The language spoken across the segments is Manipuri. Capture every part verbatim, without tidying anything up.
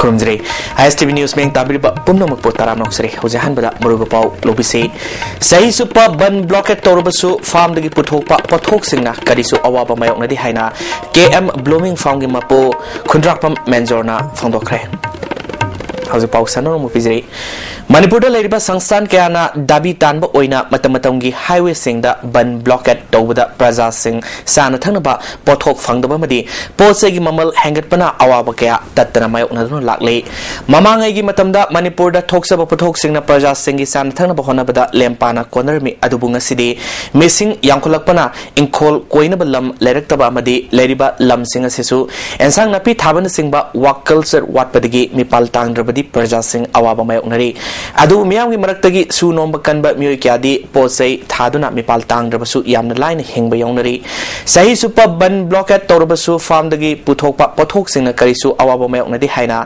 ꯈꯨꯔꯨꯝꯖꯔꯤ꯫ ꯑꯥꯏ ꯑꯦꯁ ꯇꯤ ꯚꯤ ꯅ꯭ꯌꯨꯁ ꯃꯤꯌꯦꯡ ꯇꯥꯕꯤꯔꯤꯕ ꯄꯨꯝꯅꯃꯛꯄꯨ ꯇꯔꯥꯝꯅ ꯑꯣꯛꯆꯔꯤ꯫ ꯍꯧꯖꯤꯛ ꯑꯍꯥꯟꯕꯗ ꯃꯔꯨꯑꯣꯏꯕ ꯄꯥꯎ ꯂꯧꯕꯤꯁꯤ꯫ ꯆꯍꯤ ꯆꯨꯞꯄ ꯕꯟ ꯕ꯭ꯂꯣꯀꯦꯠ ꯇꯧꯔꯕꯁꯨ ꯐꯥꯔꯝꯗꯒꯤ ꯄꯨꯊꯣꯛꯄ ꯄꯣꯠꯊꯣꯛꯁꯤꯡꯅ ꯀꯔꯤꯁꯨ ꯑꯋꯥꯕ ꯃꯥꯌꯣꯛꯅꯗꯦ ꯍꯥꯏꯅ ꯀꯦ ꯑꯦꯝ ꯕ꯭ꯂꯨꯃꯤꯡ ꯐꯥꯔꯝꯒꯤ ꯃꯄꯨ ꯈꯨꯟꯗ꯭ꯔꯥꯛꯄꯝ ꯃꯦꯟꯖꯣꯔꯅ ꯐꯣꯡꯗꯣꯛꯈ꯭ꯔꯦ꯫ ꯍꯧꯖꯤꯛ ꯄꯥꯎ ꯁꯟꯗꯣꯛꯅ ꯑꯃꯨꯛ ꯄꯤꯖꯔꯤ꯫ ꯃꯅꯤꯄꯨꯔꯗ ꯂꯩꯔꯤꯕ ꯁꯪꯁꯊꯥꯟ ꯀꯌꯥꯅ ꯗꯥꯕꯤ ꯇꯥꯟꯕ ꯑꯣꯏꯅ ꯃꯇꯝ ꯃꯇꯝꯒꯤ ꯍꯥꯏꯋꯦꯁꯤꯡꯗ ꯕꯟ ꯕ꯭ꯂꯣꯀꯦꯠ ꯇꯧꯕꯗ ꯄ꯭ꯔꯖꯥꯁꯤꯡ ꯆꯥꯅ ꯊꯛꯅꯕ ꯄꯣꯠꯊꯣꯛ ꯐꯪꯗꯕ ꯑꯃꯗꯤ ꯄꯣꯠ ꯆꯩꯒꯤ ꯃꯃꯜ ꯍꯦꯟꯒꯠꯄꯅ ꯑꯋꯥꯕ ꯀꯌꯥ ꯇꯠꯇꯅ ꯃꯥꯌꯣꯛꯅꯗꯨꯅ ꯂꯥꯛꯂꯤ꯫ ꯃꯃꯥꯡꯉꯩꯒꯤ ꯃꯇꯝꯗ ꯃꯅꯤꯄꯨꯔꯗ ꯊꯣꯛꯆꯕ ꯄꯣꯠꯊꯣꯛꯁꯤꯡꯅ ꯄ꯭ꯔꯖꯥꯁꯤꯡꯒꯤ ꯆꯥꯅ ꯊꯛꯅꯕ ꯍꯣꯠꯅꯕꯗ ꯂꯦꯝ ꯄꯥꯅ ꯀꯣꯟꯅꯔꯝꯃꯤ, ꯑꯗꯨꯕꯨ ꯉꯁꯤꯗꯤ ꯃꯤꯁꯤꯡ ꯌꯥꯝꯈꯠꯂꯛꯄꯅ ꯏꯪꯈꯣꯜ ꯀꯣꯏꯅꯕ ꯂꯝ ꯂꯩꯔꯛꯇꯕ ꯑꯃꯗꯤ ꯂꯩꯔꯤꯕ ꯂꯝꯁꯤꯡ ꯑꯁꯤꯁꯨ ꯑꯦꯟꯁꯥꯡ ꯅꯥꯄꯤ ꯊꯥꯕꯅꯆꯤꯡꯕ ꯋꯥꯛ ꯀꯜꯆꯔ ꯋꯥꯠꯄꯗꯒꯤ ꯃꯤꯄꯥꯜ ꯇꯥꯡꯗ꯭ꯔꯕꯗꯤ ꯄ꯭ꯔꯖꯥꯁꯤꯡ ꯑꯋꯥꯕ ꯃꯥꯌꯣꯛꯅꯔꯤ꯫ ꯑꯗꯨꯕꯨ ꯃꯤꯌꯥꯝꯒꯤ ꯃꯔꯛꯇꯒꯤ ꯁꯨ ꯅꯣꯝꯕ ꯀꯟꯕ ꯃꯤꯑꯣꯏ ꯀꯌꯥꯗꯤ ꯄꯣꯠ ꯆꯩ ꯊꯥꯗꯨꯅ ꯃꯤꯄꯥꯜ ꯇꯥꯡꯗ꯭ꯔꯕꯁꯨ ꯌꯥꯝꯅ ꯂꯥꯏꯅ ꯍꯤꯡꯕ ꯌꯥꯎꯅꯔꯤ꯫ ꯆꯍꯤ ꯆꯨꯞꯄ ꯕꯟ ꯕ꯭ꯂꯣꯀꯦꯠ ꯇꯧꯔꯕꯁꯨ ꯐꯥꯔꯝꯗꯒꯤ ꯄꯨꯊꯣꯛꯄ ꯄꯣꯠꯊꯣꯛꯁꯤꯡꯅ ꯀꯔꯤꯁꯨ ꯑꯋꯥꯕ ꯃꯥꯌꯣꯛꯅꯗꯦ ꯍꯥꯏꯅ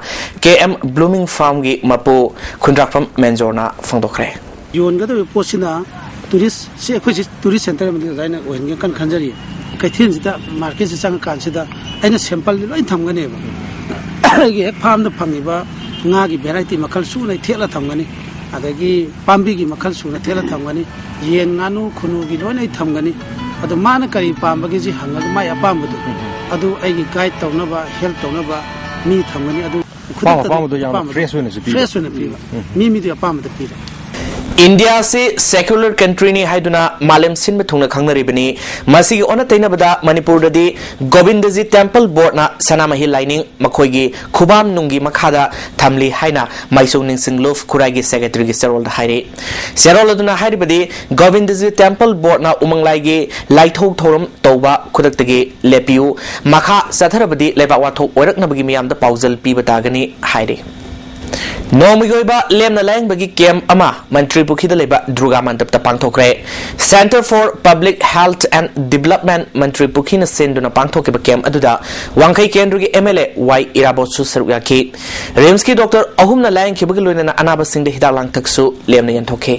ꯀꯦ ꯑꯦꯝ ꯕ꯭ꯂꯨꯃꯤꯡ ꯐꯥꯔꯝꯒꯤ ꯃꯄꯨ ꯈꯨꯟꯗ꯭ꯔꯥꯛꯄꯝ ꯃꯦꯟꯖꯣꯔꯅ ꯐꯣꯡꯗꯣꯛꯈ꯭ꯔꯦ꯫ ꯌꯣꯟꯒꯗꯧꯔꯤꯕ ꯄꯣꯠꯁꯤꯅ ꯇꯨꯔꯤꯁ, ꯁꯤ ꯑꯩꯈꯣꯏꯁꯤ ꯇꯨꯔꯤꯁ ꯁꯦꯟꯇꯔ ꯑꯃꯗꯤ ꯑꯣꯖꯥ ꯑꯩꯅ ꯑꯣꯏꯍꯟꯒꯦ ꯀꯟꯅ ꯈꯟꯖꯔꯤ꯫ ꯀꯩꯊꯦꯜꯁꯤꯗ, ꯃꯥꯔꯀꯦꯠꯁꯤꯗ ꯆꯪꯉꯀꯥꯟꯁꯤꯗ ꯑꯩꯅ ꯁꯦꯝꯄꯜꯗꯤ ꯂꯣꯏ ꯊꯝꯒꯅꯦꯕ꯫ ꯑꯩꯒꯤ ꯍꯦꯛ ꯐꯥꯔꯝꯗ ꯐꯪꯉꯤꯕ ꯉꯥꯒꯤ ꯚꯦꯔꯥꯏꯇꯤ ꯃꯈꯜ ꯁꯨꯅ ꯑꯩ ꯊꯦꯠꯂ ꯊꯝꯒꯅꯤ, ꯑꯗꯒꯤ ꯄꯥꯝꯕꯤꯒꯤ ꯃꯈꯜ ꯁꯨꯅ ꯊꯦꯠꯂ ꯊꯝꯒꯅꯤ, ꯌꯦꯟ, ꯉꯥꯅꯨ, ꯈꯨꯅꯨꯒꯤ ꯂꯣꯏꯅ ꯑꯩ ꯊꯝꯒꯅꯤ꯫ ꯑꯗꯣ ꯃꯥꯅ ꯀꯔꯤ ꯄꯥꯝꯕꯒꯦꯁꯤ ꯍꯪꯉꯒ ꯃꯥꯏ ꯑꯄꯥꯝꯕꯗꯣ ꯑꯗꯨ ꯑꯩꯒꯤ ꯒꯥꯏꯗ ꯇꯧꯅꯕ, ꯍꯦꯜꯞ ꯇꯧꯅꯕ ꯃꯤ ꯊꯝꯒꯅꯤ꯫ ꯑꯗꯨ ꯑꯄꯥꯝ ꯈꯨꯗꯛꯇ ꯑꯗꯨꯝ ꯑꯄꯥꯝꯕꯗꯣ ꯌꯥꯝꯅ ꯑꯄꯥꯝꯕꯗꯣ fresh ꯑꯣꯏꯅꯁꯨ ꯄꯤꯕ꯫ Fresh ꯑꯣꯏꯅ ꯄꯤꯕ꯫ ꯎꯝ꯫ ꯃꯤ ꯃꯤꯗꯨꯒꯤ ꯑꯄꯥꯝꯕꯗ ꯄꯤꯕ꯫ ꯏꯟꯗꯤꯌꯥ ꯑꯁꯤ secular country ꯅꯤ ꯍꯥꯏꯗꯨꯅ ꯃꯥꯂꯦꯝ ꯁꯤꯟꯕ ꯊꯨꯡꯅ ꯈꯪꯅꯔꯤꯕꯅꯤ꯫ ꯃꯁꯤꯒꯤ ꯑꯣꯟꯅ ꯇꯩꯅꯕꯗ ꯃꯅꯤꯄꯨꯔꯗꯗꯤ ꯒꯣꯕꯤꯟꯗꯖꯤ ꯇꯦꯝꯄꯜ ꯕꯣꯔꯗꯅ ꯁꯅꯥꯃꯍꯤ ꯂꯥꯏꯅꯤꯡ ꯃꯈꯣꯏꯒꯤ ꯈꯨꯕꯥꯝ ꯅꯨꯡꯒꯤ ꯃꯈꯥꯗ ꯊꯝꯂꯤ ꯍꯥꯏꯅ ꯃꯥꯏꯁꯣꯡ ꯅꯤꯡꯁꯤꯡ ꯂꯨꯞ ꯈꯨꯔꯥꯏꯒꯤ ꯁꯦꯀ꯭ꯔꯦꯇꯔꯤꯒꯤ ꯆꯦꯔꯣꯜꯗ ꯍꯥꯏꯔꯤ꯫ ꯆꯦꯔꯣꯜ ꯑꯗꯨꯅ ꯍꯥꯏꯔꯤꯕꯗꯤ ꯒꯣꯕꯤꯟꯗꯖꯤ ꯇꯦꯝꯄꯜ ꯕꯣꯔꯗꯅ ꯎꯃꯪ ꯂꯥꯏꯒꯤ ꯂꯥꯏꯊꯧ ꯊꯧꯔꯝ ꯇꯧꯕ ꯈꯨꯗꯛꯇꯒꯤ ꯂꯦꯞꯄꯤꯌꯨ꯫ ꯃꯈꯥ ꯆꯠꯊꯔꯕꯗꯤ ꯂꯩꯕꯥꯛ ꯋꯥꯊꯣꯛ ꯑꯣꯏꯔꯛꯅꯕꯒꯤ ꯃꯤꯌꯥꯝꯗ ꯄꯥꯎꯖꯦꯜ ꯄꯤꯕ ꯇꯥꯒꯅꯤ ꯍꯥꯏꯔꯤ꯫ ꯅꯣꯡꯃꯒꯤ ꯑꯣꯏꯕ ꯂꯦꯝꯅ ꯂꯥꯌꯦꯡꯕꯒꯤ ꯀꯦꯝꯞ ꯑꯃ ꯃꯟꯇ꯭ꯔꯤ ꯄꯨꯈ꯭ꯔꯤꯗ ꯂꯩꯕ Durga ꯃꯟꯗꯞꯇ ꯄꯥꯡꯊꯣꯛꯈ꯭ꯔꯦ꯫ Centre for Public Health and Development ꯃꯟꯇ꯭ꯔꯤ ꯄꯨꯈ꯭ꯔꯤꯅ ꯁꯤꯟꯗꯨꯅ ꯄꯥꯡꯊꯣꯛꯈꯤꯕ ꯀꯦꯝꯞ ꯑꯗꯨꯗ ꯋꯥꯡꯈꯩ ꯀꯦꯟꯗ꯭ꯔꯒꯤ ꯑꯦꯝ ꯑꯦꯜ ꯑꯦ ꯋꯥꯏ ꯏꯔꯥꯕꯣꯠꯁꯨ ꯁꯔꯨꯛ ꯌꯥꯈꯤ꯫ ꯔꯤꯝꯁꯀꯤ ꯗꯣꯛꯇꯔ ꯑꯍꯨꯝꯅ ꯂꯥꯌꯦꯡꯈꯤꯕꯒ ꯂꯣꯏꯅꯅ ꯑꯅꯥꯕꯁꯤꯡꯗ ꯍꯤꯗꯥꯛ ꯂꯥꯡꯊꯛꯁꯨ ꯂꯦꯝꯅ ꯌꯦꯟꯊꯣꯛꯈꯤ꯫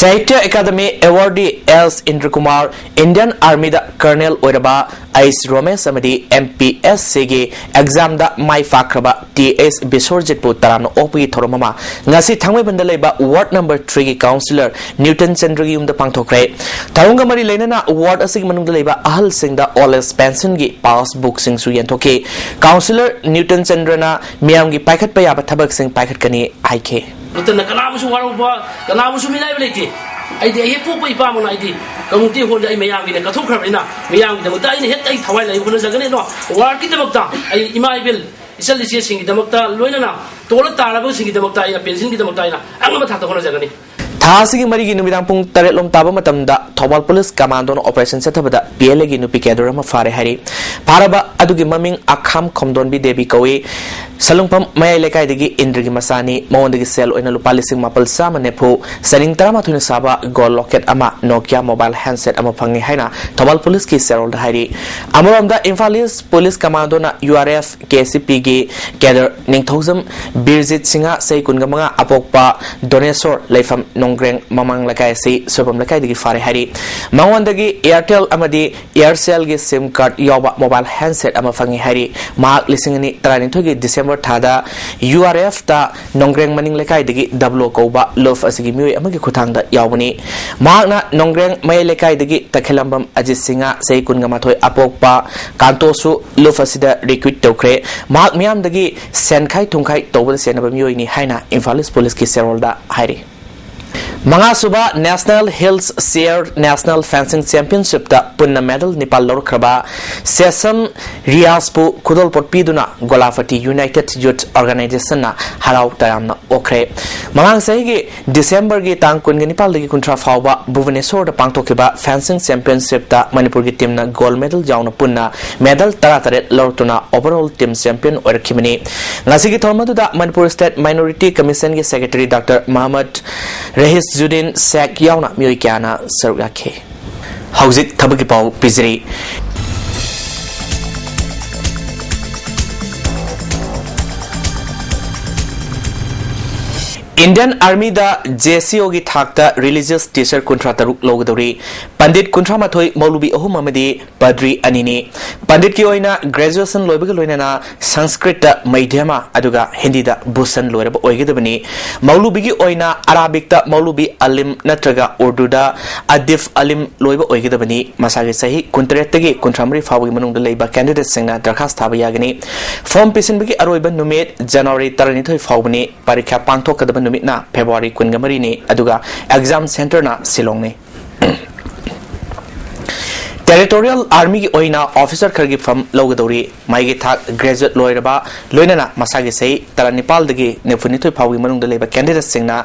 Sahitya Academy Awardee S Indrakumar, Indian Armyꯗ Colonel ꯑꯣꯏꯔꯕ ꯑꯩꯆ ꯔꯣꯃꯦꯁ ꯑꯃꯗꯤ M P S Cꯒꯤ examꯗ ꯃꯥꯏ ꯄꯥꯛꯈ꯭ꯔꯕ T H ꯕꯤꯁ꯭ꯋꯔꯖꯤꯠꯄꯨ ꯇꯔꯥꯝꯅ ꯑꯣꯛꯄꯒꯤ ꯊꯧꯔꯝ ꯑꯃ ꯉꯁꯤ ꯊꯥꯡꯃꯩꯕꯟꯗ ꯂꯩꯕ ward number threeꯒꯤ councillor ꯅ꯭ꯌꯨꯇꯟ ꯆꯟꯗ꯭ꯔꯒꯤ ꯌꯨꯝꯗ ꯄꯥꯡꯊꯣꯛꯈ꯭ꯔꯦ꯫ ꯊꯧꯔꯝꯒ ꯃꯔꯤ ꯂꯩꯅꯅ ward ꯑꯁꯤꯒꯤ ꯃꯅꯨꯡꯗ ꯂꯩꯕ ꯑꯍꯜꯁꯤꯡꯗ old age pensionꯒꯤ passbookꯁꯤꯡꯁꯨ ꯌꯦꯟꯊꯣꯛꯈꯤ꯫ Councillor ꯅ꯭ꯌꯨꯇꯟ ꯆꯟꯗ꯭ꯔꯅ ꯃꯤꯌꯥꯝꯒꯤ ꯄꯥꯏꯈꯠꯄ ꯌꯥꯕ ꯊꯕꯛꯁꯤꯡ ꯄꯥꯏꯈꯠꯀꯅꯤ ꯍꯥꯏꯈꯤ꯫ ꯃꯇꯝꯅ ꯀꯅꯥꯕꯨꯁꯨ ꯋꯥꯔꯧꯕ, ꯀꯅꯥꯕꯨꯁꯨ ꯃꯤꯅꯥꯏꯕ ꯂꯩꯇꯦ꯫ ꯑꯩꯗꯤ ꯑꯩ ꯍꯦꯛ ꯄꯣꯛꯄ ꯏꯄꯥꯃꯛꯅ ꯑꯩꯗꯤ community hallꯗ ꯑꯩ ꯃꯌꯥꯝꯒꯤꯅ ꯀꯠꯊꯣꯛꯈ꯭ꯔꯕꯅꯤꯅ, ꯃꯌꯥꯝꯒꯤꯗꯃꯛꯇ ꯑꯩꯅ ꯍꯦꯛ ꯑꯩ ꯊꯋꯥꯏ ꯂꯩ ꯍꯣꯠꯅꯖꯒꯅꯤ꯫ ꯑꯗꯣ wardꯀꯤꯗꯃꯛꯇ ꯑꯩ ꯏꯃꯥ ꯏꯕꯦꯜ, ꯏꯆꯜ ꯏꯆꯦꯁꯤꯡꯒꯤꯗꯃꯛꯇ, ꯂꯣꯏꯅꯅ ꯇꯣꯜꯂ ꯇꯥꯔꯕꯁꯤꯡꯒꯤꯗꯃꯛꯇ ꯑꯩꯅ pensionꯒꯤꯗꯃꯛꯇ ꯑꯩꯅ ꯑꯉꯝꯕ ꯊꯥꯛꯇ ꯍꯣꯠꯅꯖꯒꯅꯤ꯫ ꯊꯥ ꯑꯁꯤꯒꯤ ꯃꯔꯤꯒꯤ ꯅꯨꯃꯤꯗꯥꯡ ꯄꯨꯡ ꯇꯔꯦꯠ ꯂꯣꯝ ꯇꯥꯕ ꯃꯇꯝꯗ ꯊꯧꯕꯥꯜ police commandoꯅ operation ꯆꯠꯊꯕꯗ P L Aꯒꯤ ꯅꯨꯄꯤ cadre ꯑꯃ ꯐꯥꯔꯦ ꯍꯥꯏꯔꯤ꯫ ꯐꯥꯔꯕ ꯑꯗꯨꯒꯤ ꯃꯃꯤꯡ ꯑꯈꯥꯝ ꯈꯣꯝꯗꯣꯟꯕꯤ ꯗꯦꯕꯤ ꯀꯧꯏ꯫ ꯁꯂꯨꯡꯐꯝ ꯃꯌꯥꯏ ꯂꯩꯀꯥꯏꯗꯒꯤ ꯏꯟꯗ꯭ꯔꯒꯤ ꯃꯆꯥꯅꯤ꯫ ꯃꯉꯣꯟꯗꯒꯤ ꯁꯦꯜ ꯑꯣꯏꯅ ꯂꯨꯄꯥ ꯂꯤꯁꯤꯡ ꯃꯥꯄꯜ ꯆꯥꯝꯃ ꯅꯤꯐꯨ, ꯆꯅꯤꯡ ꯇꯔꯥꯃꯥꯊꯣꯏꯅ ꯁꯥꯕ gold locket ꯑꯃ, Nokia mobile handset ꯑꯃ ꯐꯪꯉꯤ ꯍꯥꯏꯅ ꯊꯧꯕꯥꯜ policeꯀꯤ ꯆꯦꯔꯣꯜꯗ ꯍꯥꯏꯔꯤ꯫ ꯑꯃꯔꯣꯝꯗ Imphal East police commandoꯅ U R F K C Pꯒꯤ cadre ꯅꯤꯡꯊꯧꯖꯝ ꯕꯤꯔꯖꯤꯠ ꯁꯤꯡꯍ, ꯆꯍꯤ ꯀꯨꯟꯒ ꯃꯉꯥ, ꯑꯄꯣꯛꯄ ꯗꯣꯅꯦꯁꯣꯔ, ꯂꯩꯐꯝ ꯅꯣꯡꯒ꯭ꯔꯦꯡ ꯃꯃꯥꯡ ꯂꯩꯀꯥꯏ ꯑꯁꯤ ꯁꯣꯏꯕꯝ ꯂꯩꯀꯥꯏꯗꯒꯤ ꯐꯥꯔꯦ ꯍꯥꯏꯔꯤ꯫ ꯃꯉꯣꯟꯗꯒꯤ Airtel ꯑꯃꯗꯤ Aircelꯒꯤ SIM card ꯌꯥꯎꯕ mobile handset ꯑꯃ ꯐꯪꯉꯤ ꯍꯥꯏꯔꯤ꯫ ꯃꯍꯥꯛ ꯂꯤꯁꯤꯡ ꯑꯅꯤ ꯇꯔꯥꯅꯤꯊꯣꯏꯒꯤ December ꯊꯥꯗ U R Fꯇ ꯅꯣꯡꯒ꯭ꯔꯦꯡ ꯃꯅꯤꯡ ꯂꯩꯀꯥꯏꯗꯒꯤ ꯗꯕ꯭ꯂꯣ ꯀꯧꯕ ꯂꯨꯞ ꯑꯁꯤꯒꯤ ꯃꯤꯑꯣꯏ ꯑꯃꯒꯤ ꯈꯨꯠꯊꯥꯡꯗ ꯌꯥꯎꯕꯅꯤ꯫ ꯃꯍꯥꯛꯅ ꯅꯣꯡꯒ꯭ꯔꯦꯡ ꯃꯌꯥꯏ ꯂꯩꯀꯥꯏꯗꯒꯤ ꯇꯈꯦꯂꯝꯕꯝ ꯑꯖꯤꯠ ꯁꯤꯡꯍ, ꯆꯍꯤ ꯀꯨꯟꯒ ꯃꯥꯊꯣꯏ, ꯑꯄꯣꯛꯄ ꯀꯥꯟꯇꯣꯁꯨ ꯂꯨꯞ ꯑꯁꯤꯗ recruit ꯇꯧꯈ꯭ꯔꯦ꯫ ꯃꯍꯥꯛ ꯃꯤꯌꯥꯝꯗꯒꯤ ꯁꯦꯟꯈꯥꯏ ꯊꯨꯝꯈꯥꯏ ꯇꯧꯕꯗ ꯆꯦꯟꯅꯕ ꯃꯤꯑꯣꯏꯅꯤ ꯍꯥꯏꯅ ꯏꯝꯐꯥꯜ East policeꯀꯤ ꯆꯦꯔꯣꯜꯗ ꯍꯥꯏꯔꯤ꯫ ꯃꯉꯥꯁꯨꯕ National Hills Sierre National Fencing Championshipꯇ ꯄꯨꯟꯅ medal ꯅꯤꯄꯥꯜ ꯂꯧꯔꯛꯈ꯭ꯔꯕ ꯁꯦꯁꯝ ꯔꯤꯌꯥꯁꯄꯨ ꯈꯨꯗꯣꯜꯄꯣꯠ ꯄꯤꯗꯨꯅ ꯒꯣꯂꯥꯄꯇꯤ United Youth Organizationꯅ ꯍꯔꯥꯎ ꯇꯌꯥꯝꯅ ꯑꯣꯛꯈ꯭ꯔꯦ꯫ ꯃꯃꯥꯡ ꯆꯍꯤꯒꯤ Decemberꯒꯤ ꯇꯥꯡ ꯀꯨꯟꯒ ꯅꯤꯄꯥꯜꯗꯒꯤ ꯀꯨꯟꯊ꯭ꯔꯥ ꯐꯥꯎꯕ ꯚꯨꯕꯅꯦꯁꯣꯔꯗ ꯄꯥꯡꯊꯣꯛꯈꯤꯕ fencing championshipꯇ ꯃꯅꯤꯄꯨꯔꯒꯤ teamꯅ gold medal ꯌꯥꯎꯅ ꯄꯨꯟꯅ medal ꯇꯔꯥꯇꯔꯦꯠ ꯂꯧꯔꯛꯇꯨꯅ overall team champion ꯑꯣꯏꯔꯛꯈꯤꯕꯅꯤ꯫ ꯉꯁꯤꯒꯤ ꯊꯧꯔꯝ ꯑꯗꯨꯗ Manipur State Minority Commissionꯒꯤ secretary Doctor ꯃꯍꯃꯗ ꯔꯦꯍꯤꯁꯖꯨꯗꯤꯟ ꯁꯦꯈ ꯌꯥꯎꯅ ꯃꯤꯑꯣꯏ ꯀꯌꯥꯅ ꯁꯔꯨꯛ ꯌꯥꯈꯤ꯫ ꯍꯧꯖꯤꯛ ꯊꯕꯛꯀꯤ ꯄꯥꯎ ꯄꯤꯖꯔꯤ꯫ Indian Armyꯗ JCOꯒꯤ ꯊꯥꯛꯇ religious teacher ꯀꯨꯟꯊ꯭ꯔꯥ ꯇꯔꯨꯛ ꯂꯧꯒꯗꯧꯔꯤ꯫ ꯄꯟꯗꯤꯠ ꯀꯨꯟꯊ꯭ꯔꯥ ꯃꯥꯊꯣꯏ, ꯃꯧꯂꯨꯕꯤ ꯑꯍꯨꯝ ꯑꯃꯗꯤ ꯄꯗ꯭ꯔꯤ ꯑꯅꯤꯅꯤ꯫ ꯄꯟꯗꯤꯠꯀꯤ ꯑꯣꯏꯅ graduation ꯂꯣꯏꯕꯒ ꯂꯣꯏꯅꯅ ꯁꯪꯁꯀ꯭ꯔꯤꯠꯇ ꯃꯩꯙ꯭ꯌꯃꯥ ꯑꯗꯨꯒ ꯍꯤꯟꯗꯤꯗ ꯚꯨꯁꯟ ꯂꯣꯏꯔꯕ ꯑꯣꯏꯒꯗꯕꯅꯤ꯫ ꯃꯧꯂꯨꯕꯤꯒꯤ ꯑꯣꯏꯅ ꯑꯔꯥꯕꯤꯛꯇ ꯃꯧꯂꯨꯕꯤ ꯑꯂꯤꯝ ꯅꯠꯇ꯭ꯔꯒ ꯎꯔꯗꯨꯗ ꯑꯗꯤꯐ ꯑꯂꯤꯝ ꯂꯣꯏꯕ ꯑꯣꯏꯒꯗꯕꯅꯤ꯫ ꯃꯁꯥꯒꯤ ꯆꯍꯤ ꯀꯨꯟꯇꯔꯦꯠꯇꯒꯤ ꯀꯨꯟꯊ꯭ꯔꯥ ꯃꯔꯤ ꯐꯥꯎꯕꯒꯤ ꯃꯅꯨꯡꯗ ꯂꯩꯕ candidateꯁꯤꯡꯅ ꯗꯔꯈꯥꯁ ꯊꯥꯕ ꯌꯥꯒꯅꯤ꯫ Form ꯄꯤꯁꯤꯟꯕꯒꯤ ꯑꯔꯣꯏꯕ ꯅꯨꯃꯤꯠ January ꯇꯔꯥꯅꯤꯊꯣꯏ ꯐꯥꯎꯕꯅꯤ꯫ ꯄꯔꯤꯈ꯭ꯌꯥ ꯄꯥꯡꯊꯣꯛꯀꯗꯕ ꯅꯨꯃꯤꯠꯅ February ꯀꯨꯟꯒ ꯃꯔꯤꯅꯤ, ꯑꯗꯨꯒ exam centreꯅ ꯁꯤꯂꯣꯡꯅꯤ꯫ Territorial Armyꯒꯤ ꯑꯣꯏꯅ officer ꯈꯔꯒꯤ form ꯂꯧꯒꯗꯧꯔꯤ꯫ ꯃꯍꯩꯒꯤ ꯊꯥꯛ graduate ꯂꯣꯏꯔꯕ, ꯂꯣꯏꯅꯅ ꯃꯁꯥꯒꯤ ꯆꯍꯤ ꯇꯔꯥꯅꯤꯄꯥꯜꯗꯒꯤ ꯅꯤꯐꯨꯅꯤꯊꯣꯏ ꯐꯥꯎꯕꯒꯤ ꯃꯅꯨꯡꯗ ꯂꯩꯕ candidateꯁꯤꯡꯅ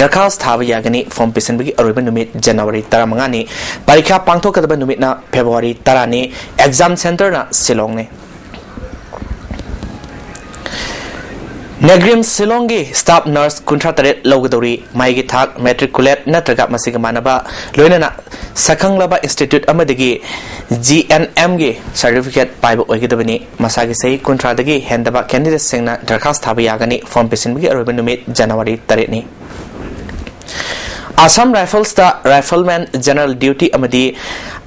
ꯗꯔꯈꯥꯁ ꯊꯥꯕ ꯌꯥꯒꯅꯤ꯫ Form ꯄꯤꯁꯤꯟꯕꯒꯤ ꯑꯔꯣꯏꯕ ꯅꯨꯃꯤꯠ January ꯇꯔꯥꯃꯉꯥꯅꯤ꯫ ꯄꯔꯤꯈ꯭ꯌꯥ ꯄꯥꯡꯊꯣꯛꯀꯗꯕ ꯅꯨꯃꯤꯠꯅ February ꯇꯔꯥꯅꯤ꯫ Exam centreꯅ ꯁꯤꯂꯣꯡꯅꯤ꯫ NEIGRIHMS ꯁꯤꯂꯣꯡꯒꯤ staff nurse ꯀꯨꯟꯊ꯭ꯔꯥ ꯇꯔꯦꯠ ꯂꯧꯒꯗꯧꯔꯤ꯫ ꯃꯍꯩꯒꯤ ꯊꯥꯛ matriculate ꯅꯠꯇ꯭ꯔꯒ ꯃꯁꯤꯒ ꯃꯥꯟꯅꯕ, ꯂꯣꯏꯅꯅ ꯁꯛꯈꯪꯂꯕ institute ꯑꯃꯗꯒꯤ GNMꯒꯤ certificate ꯄꯥꯏꯕ ꯑꯣꯏꯒꯗꯕꯅꯤ꯫ ꯃꯁꯥꯒꯤ ꯆꯍꯤ ꯀꯨꯟꯊ꯭ꯔꯥꯗꯒꯤ ꯍꯦꯟꯗꯕ candidateꯁꯤꯡꯅ ꯗꯔꯈꯥꯁ ꯊꯥꯕ ꯌꯥꯒꯅꯤ꯫ Form ꯄꯤꯁꯤꯟꯕꯒꯤ ꯑꯔꯣꯏꯕ ꯅꯨꯃꯤꯠ January ꯇꯔꯦꯠꯅꯤ꯫ Assam Riflesꯇ rifleman general duty ꯑꯃꯗꯤ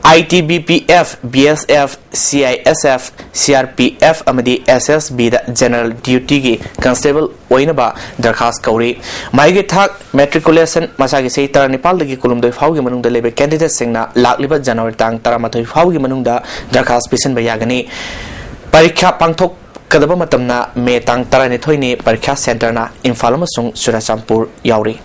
ITBP-F, BSF, CISF, CRPF ꯑꯃꯗꯤ SSBꯗ general dutyꯒꯤ constable ꯑꯣꯏꯅꯕ ꯗꯔꯈꯥꯁ ꯀꯧꯔꯤ꯫ ꯃꯍꯩꯒꯤ ꯊꯥꯛ matriculation, ꯃꯁꯥꯒꯤ ꯆꯍꯤ ꯇꯔꯥꯅꯤꯄꯥꯜꯗꯒꯤ ꯀꯨꯟꯍꯨꯝꯗꯣꯏ ꯐꯥꯎꯒꯤ ꯃꯅꯨꯡꯗ ꯂꯩꯕ candidateꯁꯤꯡꯅ ꯂꯥꯛꯂꯤꯕ January ꯇꯥꯡ ꯇꯔꯥꯃꯥꯊꯣꯏ ꯐꯥꯎꯒꯤ ꯃꯅꯨꯡꯗ ꯗꯔꯈꯥꯁ ꯄꯤꯁꯤꯟꯕ ꯌꯥꯒꯅꯤ꯫ ꯄꯔꯤꯈ꯭ꯌꯥ ꯄꯥꯡꯊꯣꯛꯀꯗꯕ ꯃꯇꯝꯅ May ꯇꯥꯡ ꯇꯔꯥꯅꯤꯊꯣꯏꯅꯤ꯫ ꯄꯔꯤꯈ꯭ꯌꯥ centreꯅ ꯏꯝꯐꯥꯜ ꯑꯃꯁꯨꯡ ꯆꯨꯔꯆꯥꯟꯄꯨꯔ ꯌꯥꯎꯔꯤ꯫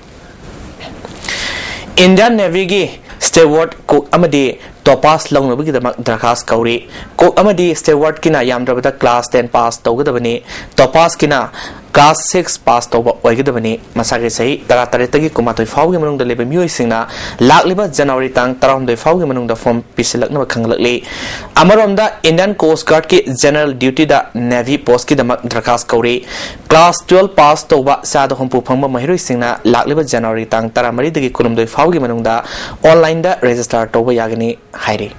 Indian Navyꯒꯤ steward, cook ꯑꯃꯗꯤ topaz ꯂꯧꯅꯕꯒꯤꯗꯃꯛ ꯗꯔꯈꯥꯁ ꯀꯧꯔꯤ꯫ Cook ꯑꯃꯗꯤ stewardꯀꯤꯅ ꯌꯥꯝꯗ꯭ꯔꯕꯗ class ten pass ꯇꯧꯒꯗꯕꯅꯤ꯫ Topazꯀꯤꯅ class six pass ꯇꯧꯕ ꯑꯣꯏꯒꯗꯕꯅꯤ꯫ ꯃꯁꯥꯒꯤ ꯆꯍꯤ ꯇꯔꯥꯇꯔꯦꯠꯇꯒꯤ ꯀꯨꯟꯃꯥꯊꯣꯏ ꯐꯥꯎꯒꯤ ꯃꯅꯨꯡꯗ ꯂꯩꯕ ꯃꯤꯑꯣꯏꯁꯤꯡꯅ ꯂꯥꯛꯂꯤꯕ January ꯇꯥꯡ ꯇꯔꯥꯍꯨꯝꯗꯣꯏ ꯐꯥꯎꯒꯤ ꯃꯅꯨꯡꯗ form ꯄꯤꯁꯤꯜꯂꯛꯅꯕ ꯈꯪꯂꯛꯂꯤ꯫ ꯑꯃꯔꯣꯝꯗ, Indian Coast Guardꯀꯤ general dutyꯗ navy postꯀꯤꯗꯃꯛ ꯗꯔꯈꯥꯁ ꯀꯧꯔꯤ꯫ Class twelve pass ꯇꯧꯕ ꯆꯥꯗ ꯍꯨꯝꯐꯨ ꯐꯪꯕ ꯃꯍꯩꯔꯣꯏꯁꯤꯡꯅ ꯂꯥꯛꯂꯤꯕ January ꯇꯥꯡ ꯇꯔꯥꯃꯔꯤꯗꯒꯤ ꯀꯨꯟꯍꯨꯝꯗꯣꯏ ꯐꯥꯎꯒꯤ ꯃꯅꯨꯡꯗ onlineꯗ register ꯇꯧꯕ ꯌꯥꯒꯅꯤ ꯍꯥꯏꯔꯤ꯫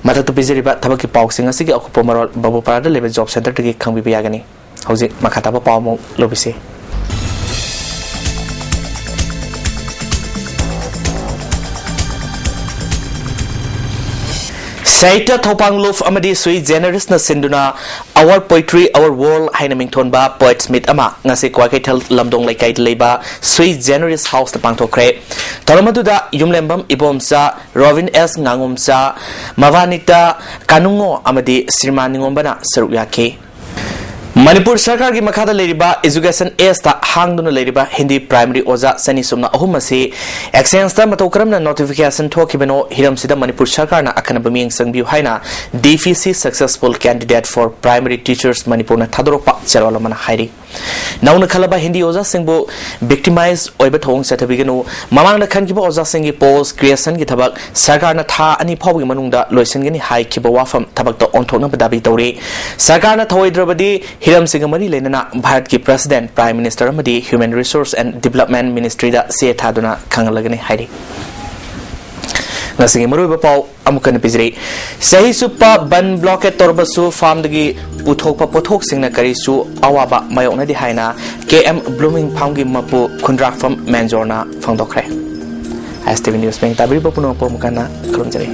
ꯃꯊꯛꯇ ꯄꯤꯖꯔꯤꯕ ꯊꯕꯛꯀꯤ ꯄꯥꯎꯁꯤꯡ ꯑꯁꯤꯒꯤ ꯑꯀꯨꯞꯄ ꯃꯔꯣꯜ ꯕꯕꯨꯄꯥꯔꯥꯗ ꯂꯩꯕ job centreꯗꯒꯤ ꯈꯪꯕꯤꯕ ꯌꯥꯒꯅꯤ꯫ ꯍꯧꯖꯤꯛ ꯃꯈꯥ ꯇꯥꯕ ꯄꯥꯎ ꯑꯃꯨꯛ ꯂꯧꯕꯤꯁꯤ꯫ ꯁꯥꯍꯤꯇ꯭ꯌ ꯊꯧꯄꯥꯡꯂꯨꯞ ꯑꯃꯗꯤ ꯁꯨꯏ ꯖꯦꯅꯔꯤꯁꯅ ꯁꯤꯟꯗꯨꯅ Our Poetry, Our World ꯍꯥꯏꯅ ꯃꯤꯡꯊꯣꯟꯕ Poets Meet ꯑꯃ ꯉꯁꯤ ꯀ꯭ꯋꯥꯀꯩꯊꯦꯜ ꯂꯝꯗꯣꯡ ꯂꯩꯀꯥꯏꯗ ꯂꯩꯕ ꯁꯨꯏ ꯖꯦꯅꯔꯤꯁ ꯍꯥꯎꯁꯇ ꯄꯥꯡꯊꯣꯛꯈ꯭ꯔꯦ꯫ ꯊꯧꯔꯝ ꯑꯗꯨꯗ ꯌꯨꯝꯂꯦꯝꯕꯝ ꯏꯕꯣꯝꯆꯥ, ꯔꯣꯕꯤꯟ ꯑꯦꯁ ꯉꯥꯉꯣꯝꯆꯥ, ꯃꯕꯥꯅꯤꯇ ꯀꯥꯅꯨꯡꯉꯣ ꯑꯃꯗꯤ ꯁ꯭ꯔꯤꯃꯥꯟ ꯅꯤꯉꯣꯝꯕꯅ ꯁꯔꯨꯛ ꯌꯥꯈꯤ꯫ ꯃꯅꯤꯄꯨꯔ ꯁꯔꯀꯥꯔꯒꯤ ꯃꯈꯥꯗ ꯂꯩꯔꯤꯕ Education Act ꯍꯥꯡꯗꯨꯅ ꯂꯩꯔꯤꯕ ꯍꯤꯟꯗꯤ ꯄ꯭ꯔꯥꯏꯃꯔꯤ ꯑꯣꯖꯥ ꯆꯅꯤ ꯁꯨꯞꯅ ꯑꯍꯨꯝ ꯑꯁꯤ exchange ꯃꯇꯧ ꯀꯔꯝꯅ notification ꯊꯣꯛꯈꯤꯕꯅꯣ, ꯍꯤꯔꯝꯁꯤꯗ ꯃꯅꯤꯄꯨꯔ ꯁꯔꯀꯥꯔꯅ ꯑꯈꯟꯅꯕ ꯃꯤꯠꯌꯦꯡ ꯆꯪꯕꯤꯌꯨ ꯍꯥꯏꯅ D P C Successful Candidate for Primary Teachers ꯃꯅꯤꯄꯨꯔꯅ ꯊꯥꯗꯣꯔꯛꯄ ꯆꯦꯔꯣꯜ ꯑꯃꯅ ꯍꯥꯏꯔꯤ꯫ ꯅꯧꯅ ꯈꯜꯂꯕ ꯍꯤꯟꯗꯤ ꯑꯣꯖꯥꯁꯤꯡꯕꯨ victimize ꯑꯣꯏꯕ ꯊꯧꯑꯣꯡ ꯆꯠꯊꯕꯤꯒꯅꯨ꯫ ꯃꯃꯥꯡꯗ ꯈꯟꯈꯤꯕ ꯑꯣꯖꯥꯁꯤꯡꯒꯤ post creationꯒꯤ ꯊꯕꯛ ꯁꯔꯀꯥꯔꯅ ꯊꯥ ꯑꯅꯤ ꯐꯥꯎꯕꯒꯤ ꯃꯅꯨꯡꯗ ꯂꯣꯏꯁꯤꯟꯒꯅꯤ ꯍꯥꯏꯈꯤꯕ ꯋꯥꯐꯝ ꯊꯕꯛꯇ ꯑꯣꯟꯊꯣꯛꯅꯕ ꯗꯥꯕꯤ ꯇꯧꯔꯤ꯫ ꯁꯔꯀꯥꯔꯅ ꯊꯧꯑꯣꯏꯗ꯭ꯔꯕꯗꯤ ꯍꯤꯔꯝꯁꯤꯡꯒ ꯃꯔꯤ ꯂꯩꯅꯅ ꯚꯥꯔꯠꯀꯤ President, Prime Minister ꯑꯃꯗꯤ Human Resource and Development Ministryꯗ ꯆꯦ ꯊꯥꯗꯨꯅ ꯈꯪꯍꯜꯂꯒꯅꯤ ꯍꯥꯏꯔꯤ꯫ ꯉꯁꯤꯒꯤ ꯃꯔꯨꯑꯣꯏꯕ ꯄꯥꯎ ꯑꯃꯨꯛ ꯍꯟꯅ ꯄꯤꯖꯔꯤ꯫ ꯆꯍꯤ ꯆꯨꯞꯄ ꯕꯟ blockade ꯇꯧꯔꯕꯁꯨ farmꯗꯒꯤ ꯄꯨꯊꯣꯛꯄ ꯄꯣꯠꯊꯣꯛꯁꯤꯡꯅ ꯀꯔꯤꯁꯨ ꯑꯋꯥꯕ ꯃꯥꯌꯣꯛꯅꯗꯦ ꯍꯥꯏꯅ K M Blooming Farmꯒꯤ ꯃꯄꯨ ꯈꯨꯟꯗ꯭ꯔꯥꯛꯐꯝ ꯃꯦꯟꯖꯣꯔꯅ ꯐꯣꯡꯗꯣꯛꯈ꯭ꯔꯦ꯫ S T V News ꯃꯤꯡ ꯇꯥꯕꯤꯔꯤꯕ ꯄꯨꯝꯅꯃꯛꯄꯨ ꯑꯃꯨꯛ ꯍꯟꯅ ꯈꯨꯔꯨꯝꯖꯔꯤ꯫